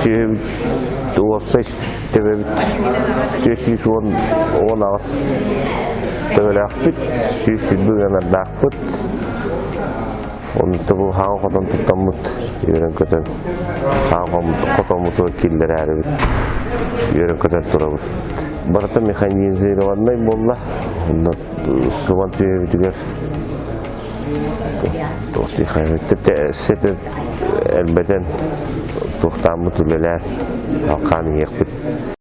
Сүөһүбүт уопсай төбөбүт 418 төбөлөөхпүт, 120 ыанардаахпыт. Онто бу хаҥа хотон туттаммыт, үөрэн-көтөн хаҥа хотоммутугар киллэрээрибит, үөрэн-көтөн турабыт. Барыта механизированнай буолла. Онно субан сүөһүбүтүгэр Сэтэ элбэтэн туохтааммыт үлэлээн алхаан иһиэхпит.